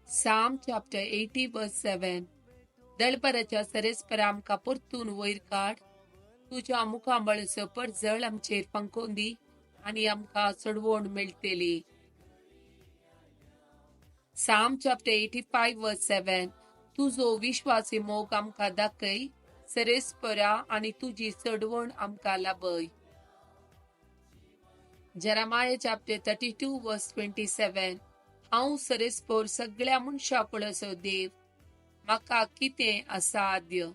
Psalm chapter 80 verse 7. दळपराच्या सरेस्परा आमकां परतून वयर काड, तुज्या मुखामळचो परजळ आमचेर फांकोवन दी आनी आमकां चडवण मेळटली. Psalm chapter 85 verse 7. तुजो विश्वासी मोग आमकां दाखय सरेस्परा आनी तुजी चडवण आमकां लाभय. Jeremiah chapter 32 verse 27. हांव सरेस्पर सगळ्या मनशा पळसो देव, म्हाका कितें असाध्य.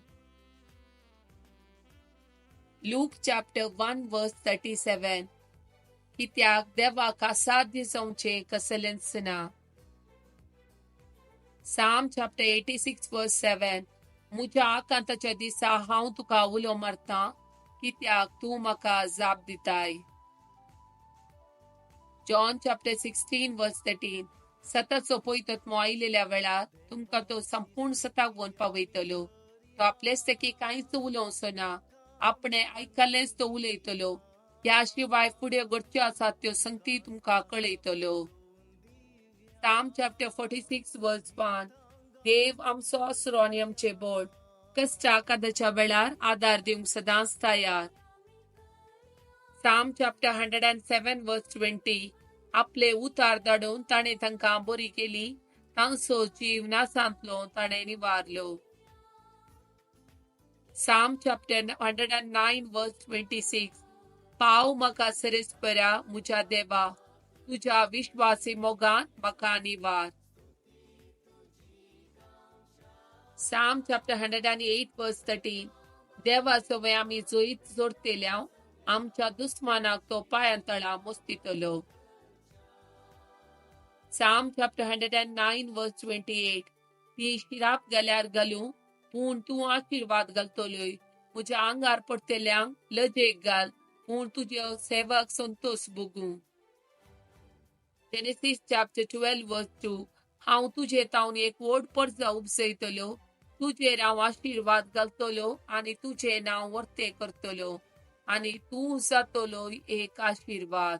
Luke chapter 1 verse 37. कित्याक देवाक असाध्य जावचें कसलेंच ना. Psalm chapter 86 verse 7. म्हज्या आकांताच्या दिसा हांव तुका उलो मारतां, कित्याक तूं म्हाका जाप दिताय. John chapter 16 verse 13. सताचो पयतत्मो आयिल्ल्या वेळार तुमकां तो संपूर्ण सताक वोन पावयतलो. तो आपलेच तेकी कांयच उलोवचो ना, आपणे आयकल्लेंच तो उलयतलो. ह्या शिवाय फुडें घडच्यो आसात त्यो संगती तुमकां कळयतलो. Psalm chapter 46 verse 1. देव आमचो आसरो आनी आमचें बळ, कश्टा कादाच्या वेळार आदार दिवंक सदांच तयार. Psalm chapter 107 verse 20. आपले उतार धाडून ताणें तांकां बरी केली, तांचो जीव नासांतलो ताणें निवारलो. Psalm chapter 109 verse 26. पाव म्हाका सरेस्परा म्हज्या देवा, तुज्या विश्वासी मोगान म्हाका निवार. Psalm chapter 108 verse 13. देवाचो वे आमी जैत जोडतेल्या, आमच्या दुस्मानाक तो पांयां तळा मोस्तितलो. Psalm chapter 109 verse 28. ती शिराप गेल्यार घालूं, पूण तूं आशिर्वाद घालतलोय. म्हज्या आंगार पडटल्यांक लजेक घाल, पूण तुज्या सेवक संतोष भोगूं. Genesis chapter 12 verse 2. हांव तुजे तावन एक व्हड परजा उपजयतलो, तुजेर हांव आशिर्वाद घालतलो आनी तुजें नांव वर्तें करतलो आनी तूं जातलो एक आशिर्वाद.